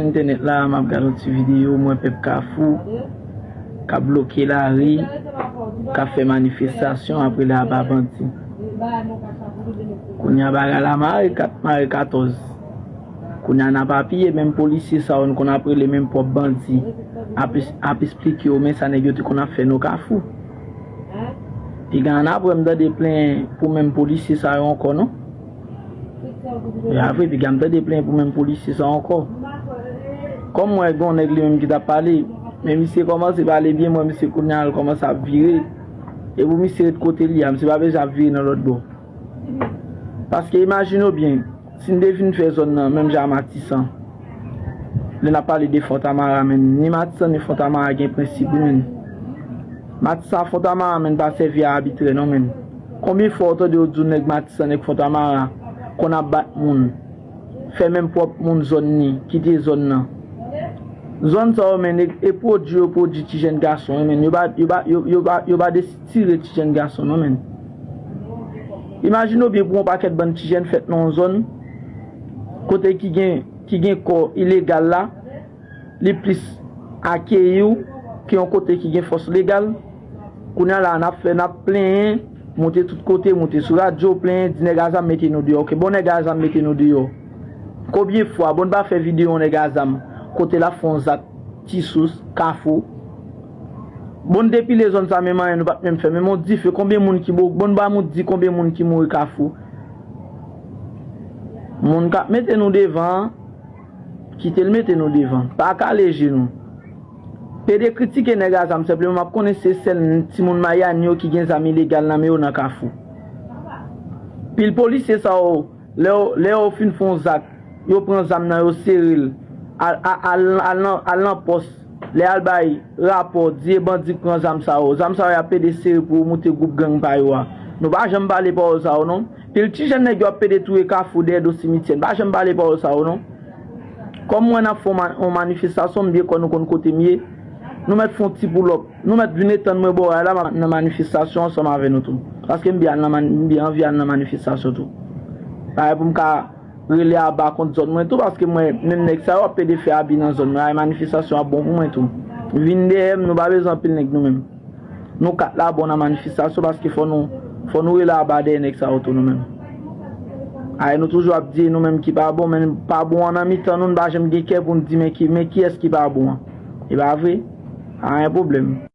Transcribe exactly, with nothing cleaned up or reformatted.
Entènèt la, m ap gade yon ti videyo, m wè pèp Kafou k ap bloke lari, k ap fè manifestasyon, apre la pa bandi. Kounye a bagay la mare kat, mare katòz. Kounye a n ap apiye menm polisye sa yo n konn ap rele menm pwòp bandi, ap, ap esplike yo men sa nèg yo te konn ap fè nou Kafou. Piga ann apre m tande plenyen pou menm polisye sa yo ankò non. E apre, piga m tande plenyen pou menm polisye sa ankò. Kòm m wè gen yon nèg li menm ki t ap pale, men misye kòmanse pale byen, m wè misye kounye a l kòmanse ap vire. E pou misye ret kote li a, misye pa bezwen ap vire nan lòt bò. Paske imajine w byen, si n te vin fè zòn nan menm jan a Matisan, lè n ap pale de Fòntamara menm, ni Matisan ni Fòntamara gen prensip wi menm. Matisan a Fòntamara menm pa sèvi a abitrè non menm. Konbyen fwa w tande yo di w nèg Matisan, nèg Fòntamara konn ap bat moun, fè menm pwòp moun zòn ni, kite zòn nan. Zòn sa yo menm, e, e pwodui yo pwodui ti jèn gason wi menm. Yo pa, yo pa, yo, yo pa, yo pa desi- tire ti jèn gason non menm. Imajine w byen pou yon pakèt bann ti jèn fèt nan yon zòn kote ki gen, ki gen kò ilegal la, li plis akeyi w ke yon kote ki gen fòs legal. Kounye a la, n ap fè, n ap plenyen, monte tout kote, monte sou radyo, plenyen, di nèg a zam mete nou deyò. Oke, bon, nèg a zam mete nou deyò. Konbyen fwa, bon, n pa fè videyo yon nèg a zam kote l ap fè yon zak Ti Sous, Kafou. Bon, depi lè zòn sa menm anyen nou pa t menm fè. Menm yon dife, konbyen moun ki bo-, bon, ba m di konbyen moun ki mouri Kafou. Moun k ap mete nou devan an, kite l mete nou devan. Pa kale je nou. Pede kritike nèg a zam senpleman, m ap konnen se sèl timoun Mayani yo ki gen zam ilegal nan men yo nan Kafou. Pil polisye sa yo, lè yo, lè yo fin fè yon zak, yo pran zam nan, yo sere l, al, al, al, al nan, al nan pòs, lè al bay rapò, di e bandi k pran zam sa yo. Zam sa yo y ap pede sere pou yo moute gwoup gang pa yo a. Nou pa janm pale pawòl sa yo non. Pil ti jèn nèg yo ap pede touye Kafou dèyè do simityè. Nou pa janm pale pawòl sa yo non. Kòm mwen n ap fè yon ma-, yon manifestasyon, m byen kwè nou konn kote m ye. Nou mèt fè yon ti poulòp. Nou mèt vin etann mwen bò a la nan manifestasyon ansanm avè nou tou. Paske m byen al nan mani-, m byen anvi al nan manifestasyon tou. Parèy pou m ka rele aba kont zòn mwen tou, paske mwen, menm nèg sa yo ap pede fè abi nan zòn mwen, ay manifestasyon ap bon pou mwen tou. Vin dèyè m, nou pa bezwen anpil nèg nou menm. Nou kat la bon nan manifestasyon, paske fò nou, fò nou rele aba dèyè nèg sa yo tou nou menm. Ay, nou toujou ap di nou menm ki pa bon, men pa bon an nan mitan nou, n pa janm gen kè pou n di men ki, men kiyès ki pa bon an. E pa vre? Pa gen pwoblèm.